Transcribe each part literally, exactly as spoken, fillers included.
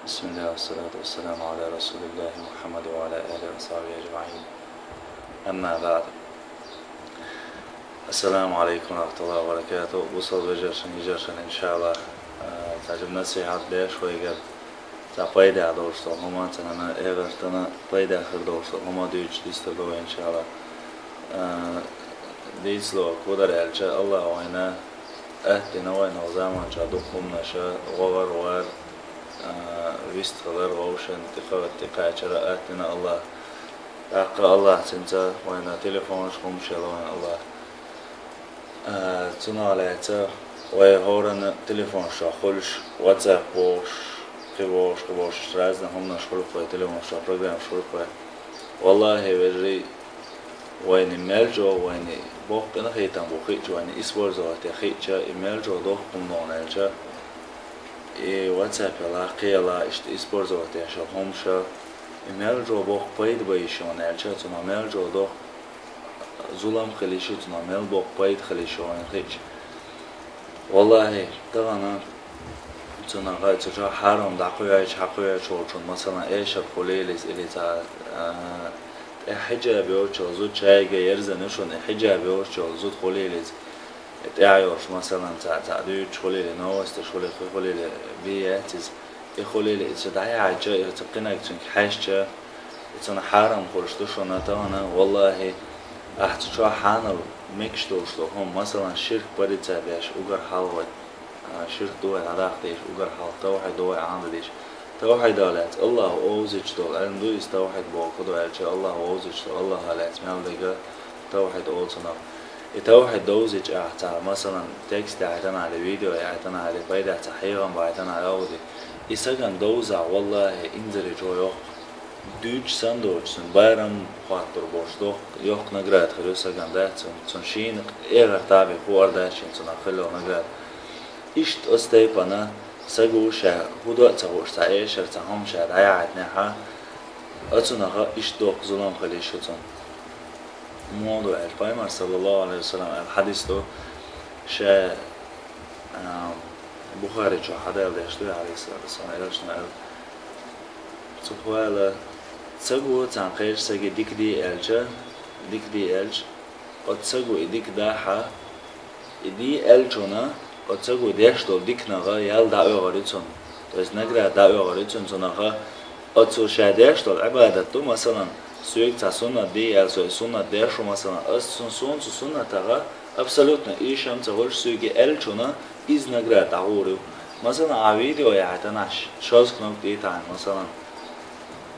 بسم الله والصلاة والسلام على رسول الله محمد وعلى آله وصحبه أجمعين. أما بعد. السلام عليكم ورحمة الله وبركاته. Бусалба вежаршна, йижаршна, иншаллах, а, цхьа жима насихьат деш вайгара, цхьа пайда долуш долу хӀума, цхьана эгӀартана пайда хир долуш долу хӀума дуьйцуш дистар ду вай, иншаллах. А, дийцало кудар аьлча, Аллах вайна Аьттина вайна хӀокху заманчохь дукха хӀуманаш вогӀар вар, а, вистхилар вовшан тӀекха-, тӀекхачара аьттина Аллах. ТӀаккха Аллах цуьнца вайна телефонаш хӀумаш елла вайна Аллах. А, цунах лаьцна вай хӀоранна телефонаш чохь хуьлуш, WhatsApp бохуш, кхин бохуш, кхин бохуш, разный хӀуманаш хуьлу вай телефонаш чохь, программаш хуьлу вай. Валлахи, вежарий, вайна мел чӀогӀа вайна боккха къинхетам бу хиъча, вайна использовать ян хиъча, и мел чӀогӀа доккха хӀума ду аьлча, и WhatsApp яла, кхин яла, иштта использовать еш йолу хӀумаш, и мел чӀогӀа боккха пайда бан йиш ю аьлча, цунах мел чӀогӀа доккха зулам хила йиш ю, цунах мел боккха пайда хила йиш ю вайна хиъча. Валлахи, тахана цунах цу чохь хьарам дӀакхоьхьуьйтуш, хьакхоьхьуьйтуш волчун, масалан, эшар хуьлийла иза, или цхьа, а, тӀе хьиджаб йоцуш йолу зуда, шайга ерзана ю шуна, и хьиджаб йоцуш йолу зуда хуьлийла иза. И тӀаьхьа йолуш, масалан, цхьа, цхьа дуьйцуш хуьлийла, новосташ хуьлийла, кхин хуьлийла, бен яц иза. И хуьлийла, и цу дӀаяхьча, и цу кхинаг цуьнга хьаьжча, и цунах хьарам хуьлуш ду шуна тахана, валлахи, ахь цу чохь хьанал мегаш долуш долу хӀума, масалан, ширк парица беш, угар хьалха вай, а, ширк ду вай дӀадаккха дезаш, угар хьалха тавхьид ду вай Ӏамда дезаш. Тавхьидах лаьцна Аллаха вовзуьйтуш долу Ӏилма ду иза, тавхьид бохург ду аьлча, Аллаха вовзуьйтуш долу, Аллаха лаьцна мел дерг тавхьид олу цунах. И тавхьид довзуьйтуш ахь цхьа, масалан, текст яхьийтина или, видео яхьийтина или, пайда цхьа хьехам бахьийтина или, и сагана довзахь, валлахи, инзаре чӀогӀа йоккха. Дуьйцуш санна доцуш, цуьнан барам хӀоттур болуш, доккха, йоккха награда хир ю сагана, да, цуьнан, цуьнан шена эгӀар таби хуур дац шена цунах хилла награда. Иштта оцу тайпана саго ша хӀун до а ца хууш, цхьа эшар, цхьа хӀума ша дӀаяхьийтинехь, оцунах иштта доккха зулам хила йиш ю цунна. Муха ду аьлча, Пайхамар, саллаллаху алейхи ва саллям, аьлла хьадис ду, ша, а, Бухари чохь хьадаьлла деш ду, алейхиссалату вассалам, элчано аьлла: цу хӀума аьлла, саго цхьана кхечу саге дика де аьлча, дика де аьлча, оцу саго и дика дахь, и де аьллачунна, оцу саго деш долу диканах ял дӀаоьхур ю цунна. То есть награда дӀаоьхур ю цунна цунах. Оцо ша деш долу Ӏибадат ду, масалан, соьга цхьа суннат де аьлла, со и суннат деш ву, масалан, ас цунна, суна цу суннатах абсолютно эшам ца хуьлуш, соьга аьллачунна иза награда дӀагӀур ю. Масалан, ахь видео яхьийтина, шозза кнопка дӀатаьӀна, масалан,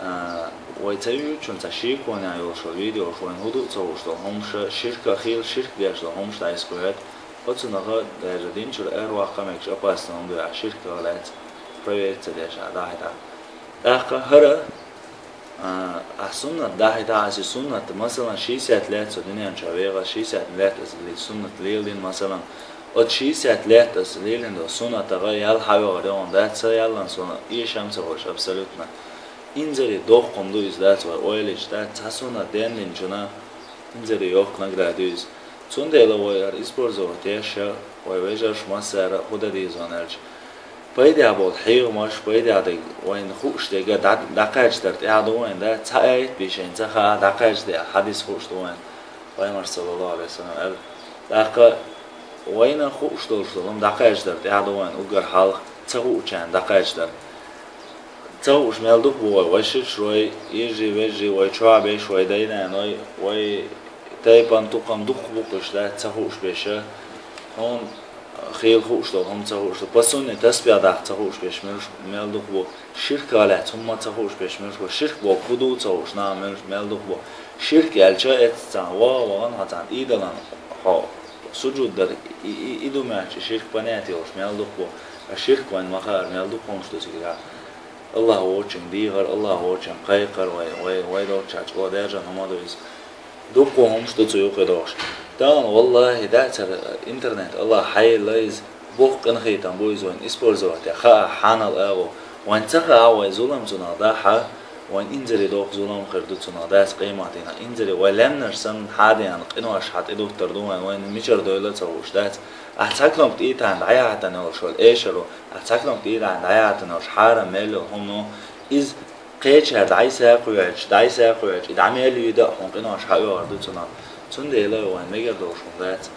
а, вай ца юьйцучунна цхьа шеконехь йолуш йолу видеош, вайна хӀун ду а ца хууш долу хӀумаш, ширка хила, ширк деш долу хӀумаш дӀаэцна хӀоьтту, оцунах даже динчуьра араваккха мегаш опасный хӀума ду, ахь ширках лаьцна проверить ца деш ахь дӀахьийтахь. ТӀаккха хӀара, а, ахь суннат дӀахьийтахь, аса и суннат, масалан, шестьдесят лет со дуьнен чохь вехаш, шестьдесят лет аса и суннат леладина, масалан, оцу шестьдесят лет аса лелийна долу суннатах ял хьаоьхур ю хьуна, дац, ца яллан суна эшам ца хуьлуш абсолютно. Инзаре доккха хӀума ду иза, дац, вай ойла йича, дац, цхьа суннат денлинчунна инзаре йоккха награда ю иза. Цундела вай хӀара использовать еш, вай вежарш массара а хӀун дан деза аьлча, пайдехь болу хьехамаш, пайдехь дерг, вайна хууш дерг дӀа-, дӀакхаьчдар тӀехь ду вайна, да? Цхьа аят бен шайна ца хаахь, дӀакхаьчда аьлла, хьадис хууш ду вайна. Пайхамар, саллаллаху алейхи ва саллям, аьлла. ТӀаккха вайна хууш долуш долу хӀума дӀакхаьчдар тӀехь ду вайна, уггар хьалха ца хуучарна дӀакхаьчдар. Ца хууш мел дукха бу вай, вай ширш, вай йижарий, вежарий, вай чохь беш, вай дай-наной, вай тайпана, тукхам дукха бу кхуьш, да, ца хууш беша. Хьуна хила хууш долу хӀума ца хууш долу, по сунне тасбихь даха ца хууш беш муьлш мел дукха бу. Ширках лаьцна хӀумма ца хууш беш муьлш бу. Ширк боху хӀун ду ца хууш нах муьлш мел дукха бу. Ширк аьлча, эццахь ваха-вахана хьо цхьана идолан хьо сужуд дар, и, и, и ду моьтту ширк понятие йолуш мел дукха бу. Ткъа ширк вайн ма-хаара мел дукха хӀумаш ду цигахь. Аллах воцчуьнга дехар, Аллах воцчуьнга кхайкхар, вай, вай, вай долчохь чӀогӀа даьржина хӀума ду иза. Дуккха хӀумаш ду цу юкъе дохуш. Тахана, валлахи, дацара интернет Аллах хьаелла иза, боккха къинхетам бу иза вайн использовать ян, хаа хьанал агӀо. Вайн ца хаа вай зулам цунах дахь, Вайн инзаре доккха зулам хир ду цунах, дац, къематдийнахь. Инзаре вай лаьмнаш санна хьадаьнна къинош хьа тӀедуттар ду вайн, вайн мичара дойла а ца хууш, дац. Ахь цхьа кнопка тӀетаьхна дӀаяхьийтина йолуш йолу эшаро, ахь цхьа кнопка тӀетаьхна дӀаяхьийтина йолуш хьарам мел йолу хӀума, иза кхечара дӀасакхавоьжча, дӀасакхавоьжча, и дӀа мел йийда а хьуна къинош хьаоьхур ду цунах. Цундела вайн мегар долуш хӀума дац.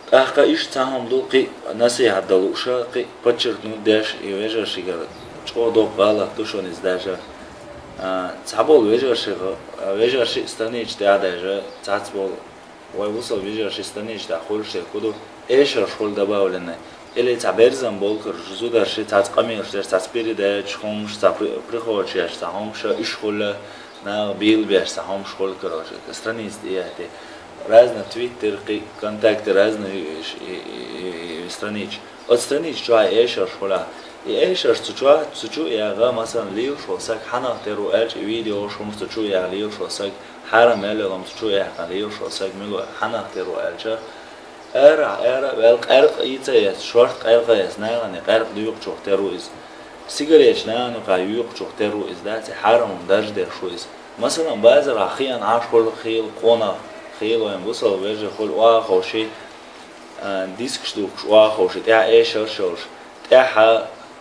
ТӀаккха иштта цхьа хӀума ду, кхин а насихьат дан лууш, кхин а подчеркнуть деш, и вежаршигара чӀогӀа доккха гӀалат ду шуна иза даже. А, цхьаболу вежаршига, вежарши а страничка тӀехь а даже, цхьацболу вай вусал вежарши страничка тӀехь хуьлуш дерг хӀун ду, эшарш хуьлу добавленный. Или цхьа берзан болу караш, зударши, цхьацца къамелаш деш, цхьацца передачаш, хӀумаш, цхьа при-, приходчаш, цхьа хӀумаш, уьш хуьлу, наха бийлабеш, цхьа хӀумаш хуьлу, короче, страница тӀехь. Разный Twitter, кхин а ВКонтакте, разный и, и, и, и, и страничка. Оцу страничка чохь эшарш хуьлу. И эшарш цу чохь, цу чу а ягӀа, масалан, лелаш волу саг хьанах тера ву аьлча, и видеош хӀумаш цу чу а ягӀа лелаш волу саг, хьарам мел йолу хӀума цу чу а яьккхина лелаш волу саг мила ву, хьанах тера ву аьлча, ара, ара а ваьлла, къаьркъа йийца а еза, шорта къаьркъа а еза, нахана и къаьркъа доькъучух тера ву иза. Сигареташ нахана юкъахь йоькъучух тера ву иза, дац, и хьарам хӀума даржадеш ву иза. Масалан, базарахь хиъна Ӏаш хуьлу хийла къонах, хийла вайн бусалба вежарий хуьлу охьаховший, а, дискаш духкуш охьаховший, тӀехь эшарш йолуш, тӀехь,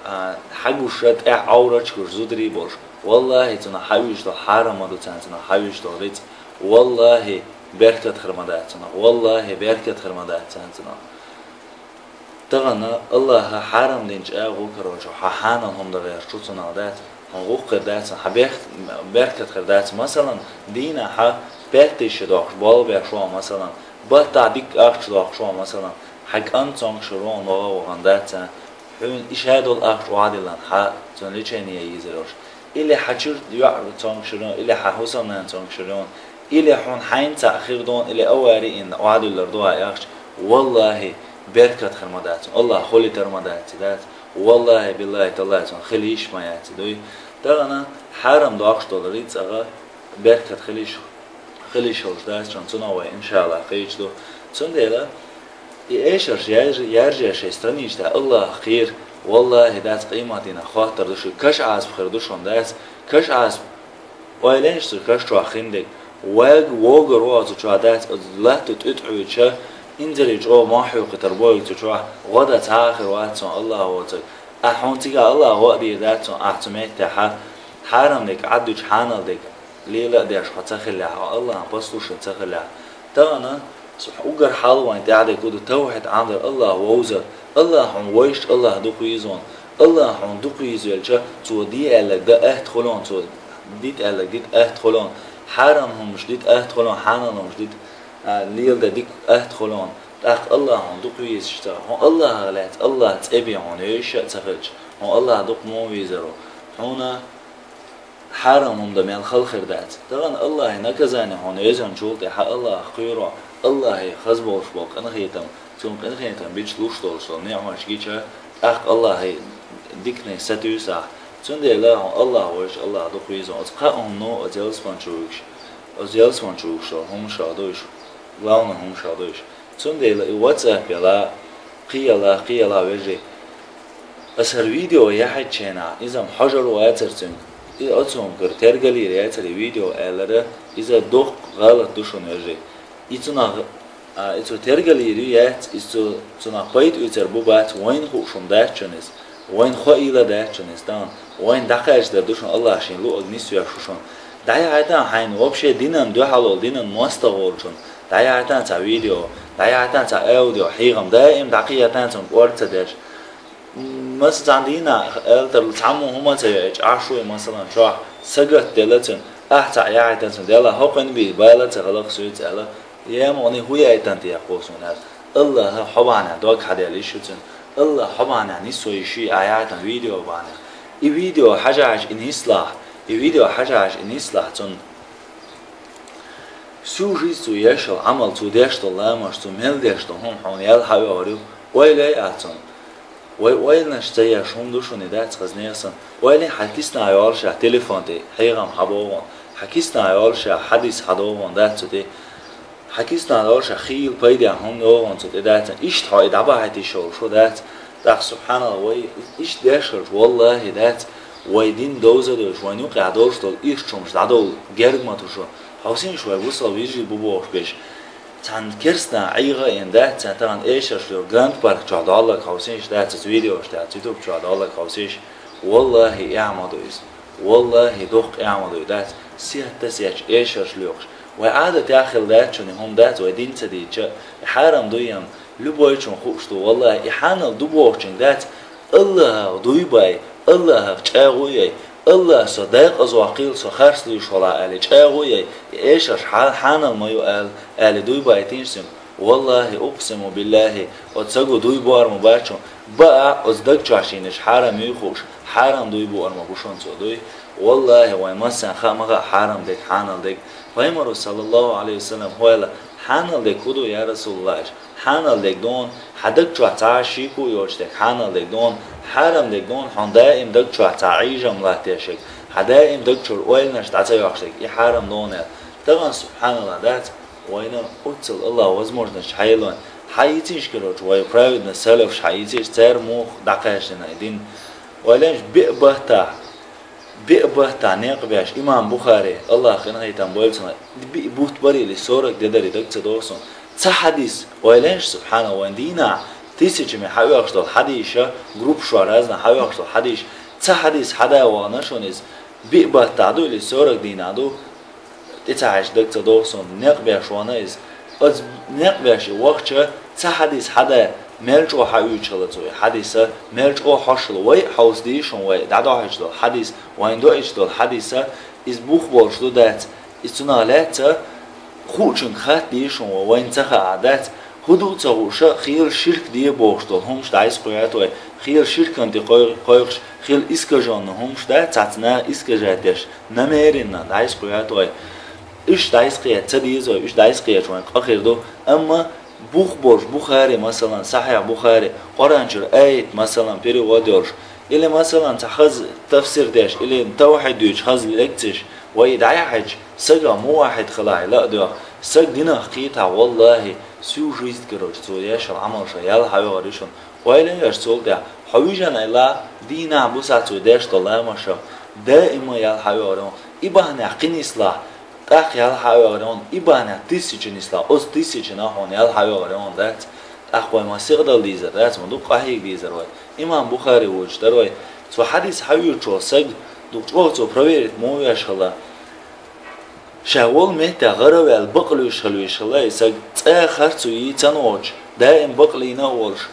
а, хьагуш, тӀехь Ӏовраташ гуш зударий болуш. Валлахи, цунах хьаоьжуш долу хьарам ма ду царна цунах хьаоьжуш долу рицкъ. Валлахи, беркат хир ма дац цунах. Валлахи, беркат хир ма дац царна цунах. Тахана Аллаха хьарам динчу агӀо карочу, хьан хьанал хӀума дан гӀерташ ву цунах дац, хьуна гӀуллакх хир дац, хьан бех-, беркат хир дац. Масалан, дийнахь хьан пять тысяч дохуш, болх беш ву, масалан, баттахь дикка ахча дохуш ву, масалан, хьан кӀант цомгуш хир ву, ваха вахана дац, хьуна и шадолу ахча охьадиллина, хьан цунна лечение йийзар йолуш. Или хьан чуьра йоӀ цомгуш хир ю, или хьан хӀусамнана цомгуш хир ю, или хьуна хьайна цхьаъ хир ду, или авари йина охьадуьллур ду ахча, валлахи, беркат хир ма дац, Аллах хуьлуьйтур ма дац и дац, валлахи, биллахи, таллахи, цунах хила йиш ма яц и дуй. Тахана хьарам дохуш долу рицкъа беркат хила йиш, хила йиш йолуш дац, цунах вай, иншаллах, кхеча ду. Цундела и эшарш яр-, яржеш шайн страничка тӀехь Аллах кхера, валлахи, дац, къематдийнахь хоттур ду шуьга, каш Ӏазап хир ду шуна, дац, каш Ӏазап, ойла йиш цу каш чохь хиндерг, ваг вогар ву оцу чохь, дац, оцу латта тӀуьтӀуьйча, инзаре чӀогӀа мохь хьоькхуьйтур бу вайга цу чохь, гӀо дан цхьа а хир вац цунна Аллах воцург. Ахь хьуна цигахь Аллах гӀо а дийр дац цунна, ахь цу меттехь хьарам дерг Ӏаддуьтуш, хьанал дерг лела а деш хьо ца хиллехь, хьо Аллахьан послушан ца хиллехь. Тахана уггар хьалха вайн тӀехь дерг хӀун ду, тавхьид Ӏамдар, Аллах вовзар. Аллах хьуна вовзча, Аллах дукха веза хьуна. Аллах хьуна дукха везавелча, цо де аьлларг дан атта хуьлу хьуна, цо дита аьлларг дита атта хуьлу хьуна. Хьарам хӀумаш дита атта хуьлу хьуна, хьанал хӀумаш дита, а, леладан дита атта хуьлу хьуна. ТӀаккха Аллах хьуна дукха везаш ца, хьуна Аллахах лаьцна Аллах цӀе бен хьуна йовзаш а ца хилча, хьуна Аллах дукха муха везар ву. Хьуна хьарам хӀума дан мел хала хир дац. Тахана Аллахьан наказание хьуна везанчул тӀаьхьа Аллах кхоьру, Аллахье хаза болуш болу къинхетам, цунна къинхетам бича луш долуш долу неӀматаш гича, тӀаккха Аллахье дикане сатуьйсу ахь. Цундела хьуна Аллах вовзча, Аллах дукха веза хьуна. Оцу кхаа хӀумано оцу ялсамани чу вуьгуш, оцу ялсамани чу вуьгуш долу хӀуманаш а ду уьш, главный хӀуманаш а ду уьш. Цундела и WhatsApp яла, кхин яла, кхин яла, вежарий. Аса хӀара видео яхьийтинчу хенахь, иза-м хьожур вацара цуьнга. И оцунга тергал йийр яцара и видео аьлларг, иза доккха гӀалат ду шуна, вежарий. И цунах, а, и цо тергал йийр ю яц, иза цо, цунах пайда оьцур бу бац, вайна хууш хӀума дац шуна иза. Вайна хоийла дац шуна иза тахана. Вайна дӀакхаьчдар ду шуна Аллах шен луъург нисвеш ву шуна. ДӀаяхьийтан хьайна вообще динан дуьхьал волу, динан мостагӀа волчунна. ДӀаяхьийтан цхьа видео, дӀаяхьийтан цхьа аудио, хьехам даим дӀакхетан цунна кӀорга ца деш. Маса цхьана дийнахь аьлла тарло, цхьаммо хӀума ца йоуьйтуш Ӏаш ву, масалан, чохь сагатделла цуьнан, ахь цхьаъ яхьийтина цунна, делла хӀокхуьнан бен бала ца хилла-кх суьйца аьлла, я ма вани хӀун яйтина техьа кхо суна аьлла. Аллаха хьо бахьанехь дог хьаделла йиш ю цуьнан. Аллаха хьо бахьанехь нисван йиш ю ахь яхьийтина видео бахьанехь. И видео хьажахьаш и нислахь, и видео хьажахьаш и нислахь цунна. Всю жизнь цо еш йолу Ӏамал, цо деш долу ламазаш, цо мел деш долу хӀума хьуна ял хьаоьхур ю. Ойла йой ахь цунна. Вай ойланаш ца еш хӀума ду шуна и дац хаза нехан санна. Ойла йой хьан киснахь йолуш ахь телефон тӀе хьехам хьабогӀун, хьан киснахь йолуш ахь хьадис хьадогӀун дац цу тӀе. Хьан киснахь йолуш ахь хийла пайдехь хӀума йогӀун цу тӀе дац. Иштта хьо и дӀабахьийта йиш йолуш хӀу дац. ТӀаккха, субхьаналла, вай иштта деш хилча, валлахи, дац. Вай дин довза а довш, вайна юкъе долуш долу ирча хӀумаш дӀадовла герга ма ду шу. Хьовсийша вай бусалба вежарий бу бохуш берш. Цхьана керстанна ӀийгӀа а йина дац, цхьана тахана эшарш лоьхуш, Гранд Парк чохь долларг хьовсийша дац, оцу видеош тӀехь, YouTube чохь долларг хьовсийша. Валлахи, эхь ма ду иза. Валлахи, доккха эхь ма ду и дац, сетта а сетташ эшарш лоьхуш. Вай Ӏадатехь хилла дац шуна и хӀума дац, вай дин ца дийцча, и хьарам дуй ам, любойчунна хууш ду, валлахи, и хьанал ду бохучуьнга дац, Аллахах дуй бай, Аллахах чӀагӀо яй, Аллах со декъаза ваккхийла, со харц луьйш вала аьлла чӀагӀо яй, и эшарш хьа-, хьанал ма ю аьлла, аьлла дуй байтийша цуьнга. Валлахи, укъсиму биллахи, оцу саго дуй бу ар ма бац шуна, баа оцу даг чохь шийна уьш хьарам юй хууш, хьарам дуй бу ар ма бу шуна цо дуй. Валлахи, вайн массарна хаа ма хаьа хьарам дерг, хьанал дерг. Пайхамаро, саллаллаху Ӏалайхи ва саллам, хӀоьлла, хьанал дерг хӀун ду, я Расулаллах, аьлча, хьанал дерг дуна, хьан даг чохь цхьа а шико йоцуш дерг хьанал дерг дуна, хьарам дерг дуна, хьуна даим даг чохь цхьа Ӏийжам латтош дерг, хьан даим даг чуьра ойланаш дӀа ца йоккхуш дерг, и хьарам дуна аьлла. Тахана, субхьаналлах, дац, вайна оццул Аллах возможность хьайиллина, хьан йицинчу кхерочу вай праведный салафаш хьан йицинчу, цара муха дӀакхаьчнина и дин. Ойланаш биъ баттахь, биъ баттахь некъ беш, имам Бухари, Аллах къинхетам бойла цунах, биъ бутт барий или сорок де дарий даг ца догӀу суна. Цхьа хьадис, ойланаш, субхьаналлах, вайн дийнахь тысячами хьаоьхуш долу хьадиша, группаш разна хьаоьхуш долу хьадиша, цхьа хьадис хьада вахана шуна иза, биъ баттахь ду или сорок дийнахь ду, тӀе ца хьаьжча даг ца догӀу суна, некъ беш вахана иза. Оцу некъ беш и вахча, цхьа хьадис хьада, мел чӀогӀа хьаоьцуш хилла цо и хьадиса, мел чӀогӀа хьош хилла. Вай а хьовса дийшина вай, дӀадохьуьйтуш долу хьадис, вайна доуьйтуш долу хьадиса, иза бух болуш ду дац, иза цунах лаьцна хуучуьнга хатта дийшина вай, вайна ца хаа дац, хӀун ду ца хууша, хила ширк де бохуш долу хӀумаш дӀаьсса кхоьйту вай, хила ширкан тӀе кхой-, кхойкхуш, хила искаженный хӀумаш дац, цхьацца наха искажать деш, намеренно дӀаьсса кхоьйту вай. Уьш дӀаьсса кхета ца деза вай, уьш дӀаьсса кхетча вайн къа хир ду. Амма бух болуш Бухари, масалан, Сахьихь Бухари, Къуръан чуьра аят, масалан, перевод йолуш, или, масалан, цхьа хаза тафсир деш, или тавхьид дуьйцуш хаза лекцеш, вай и дӀаяхьийтча, сага муваххьид хилахь ла а доьху, саг динах кхетахь, валлахи, всю жизнь, короче, цо еш йолу Ӏамалша ял хьавегӀар ю шуна. Ойла еш цул тӀаьхьа, хьо вижина ила, дийнахь бусахь цо деш долу ламаша, даима ял хьавегӀар ю. И бахьанехь кхин нислахь, тӀаккха ял хьавегӀар ю, и бахьанехь тысяча нислахь, оцу тысяча нахана ял хьавегӀар ю дац. ТӀаккха вай ма сихадала дийзар дац, ма дукха къахьега дийзар вай. Имам Бухари вуьйцуш дара вай. Цо хьадис хьаоьцуш волу саг, дукха чӀогӀа цо проверить ма веш хилла. Ша волу меттехь гӀара а ваьлла, бакълуьйш хила вуьйш хилла и саг, цӀа харцо йийца а воцуш, даим бакълийна а волуш,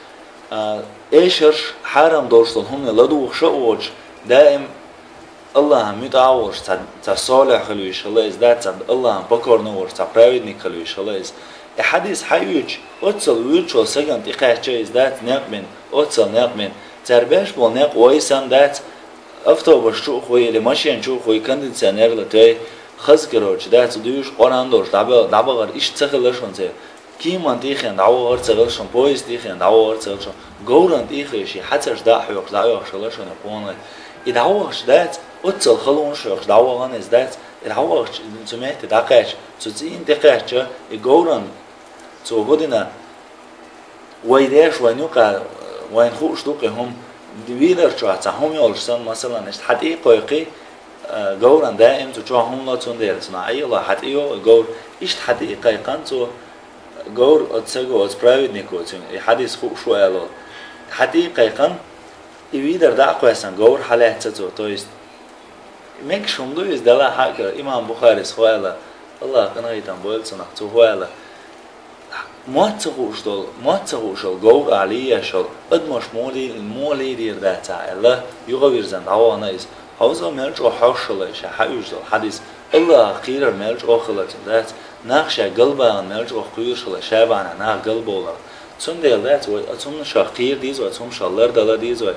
а, эшарш, хьарам долуш долу хӀумане ладугӀуш а воцуш, даим Аллахьан муьтӀахь а волуш, цхьа, цхьа солихь хила вуьйш хилла иза дац, цхьа Аллахьан покорный а волуш, цхьа праведник хила вуьйш хилла иза. И хьадис хьаоьцуш, оццул вуьйцуш волу сагана тӀе кхаьчча иза дац, некъ бина, оццул некъ бина. Цара беш болу некъ вай санна дац, автобус чу а хуй или машен чу а хуй, кондиционер латой, хаза, короче, дац, дуьйш Къуръан долуш дӀабе-, дӀабахар иштта ца хилла шуна церан. Кеман тӀехьа дӀавахар ца хилла шуна, поезд тӀехьа дӀавахар ца хилла шуна, говран тӀехьа шен хьацарш дӀа а хьоькхуш, дӀа а йохуш хилла шуна и къонахий. И дӀавахча дац, оццул халонаш хьоькхуш дӀавахана иза дац, и дӀавахча цу метте дӀакхаьчча, цу цӀийнан тӀе кхаьчча, и говран цо хӀу дина, вай деш, вайн юкъа, вайна хууш ду-кх и хӀума, вийлар чохь цхьа хӀума йолуш санна, масалан, иштта хьан тӀе а кхойкхий, а, говран даим цу чохь хӀума ло, цундела цунах Ӏела хьан тӀе йо и говр, иштта хьан тӀе а кхайкхана цо, говр оцу саго, оцу праведнико цуьнга, и хьадис хууш ву аьлла волу. Хьан тӀе а кхайкхана, и вийлар дӀа а кхоьссина, говр хьалаьцна цо, то есть, мегаш хӀума ду иза, делахь а кара, имам Бухарис хӀу аьлла, Аллах къинхетам бойла цунах, цо хӀу аьлла, мотт ца хууш долу, мотт ца хууш долу говр а лийош йолу адамаш муха лий-, муха лийр дацахь аьлла, юхавирзина дӀавахана иза. Хьовзо мел чӀогӀа хьош хилла ша хьаоьцуш долу хьадис. Аллахах кхерар мел чӀогӀа хилла цуьнан дац, нах ша галбахана мел чӀогӀа кхоьруш хилла ша бахьана нах галбовлар. Цундела дац вай оцу хӀуманашах кхера деза вай, оцу хӀуманашах лардала деза вай.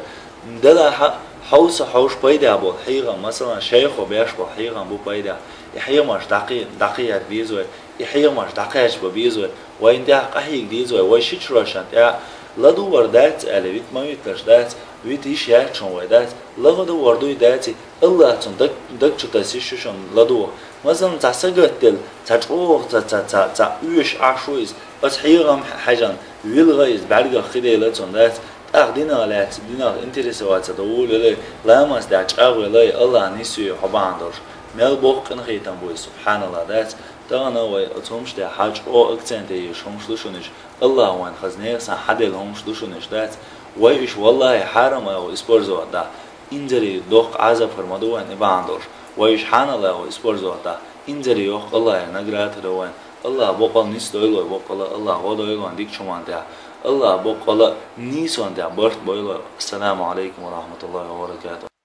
Делахь а, хьовса хьовш пайда болу хьехам, масалан, шайхо беш болу хьехам бу пайда. И хьехамаш дӀакхе-, дӀакхехьа деза вай. И хьехамаш дӀакхаьчча бан беза вай, вайна тӀехь къахьега деза вай, вай шича хӀоршна тӀехь ладугӀар дац аьлла, вита ма виталаш дац, вита йиш яц шуна вай дац, ладугӀар дуй даций, Аллах цунна даг, даг чу тасийша шуна ладугӀа. Масалан, цхьа сагатделла, цхьа чӀогӀа, цхьа, цхьа, цхьа, цхьа оьшуш Ӏаш ву иза, оцу хьехам хьаьжна, вилгӀа иза, бӀаьргах хи дела цунна дац, Ах динах лаьцна, динах интересоваться ца довулелай, ламаз тӀехь чӀагӀвелай, Аллах нисве хьо бахьана долуш. Мел боккха къинхетам буй, субхьаналлах, дац. Тахана вай оцу хӀумаш тӀехь хьан чӀогӀа акцент еш хӀумаш ду шуна иш, Аллах вайн хаза нехан сан хьаделла хӀумаш ду шуна иш, дац. Вай иш, валлахӀи, хьарам а использовать дахь, инзаре доккха Ӏазап хир ма ду вайн и бахьана долуш. Вай иш хьанал а использовать дахь, инзаре йоккха Аллахьера награда хир вайн. Аллах боккъала нисдойла вай, боккъала Аллах гӀо дойла вайн дикачу хӀуманна тӀехь. Аллах боккъала нийсонна тӀехь барт бойла вай. Ассаламу Ӏалайкум ва рахьматуллахӀи ва баракатухӀ.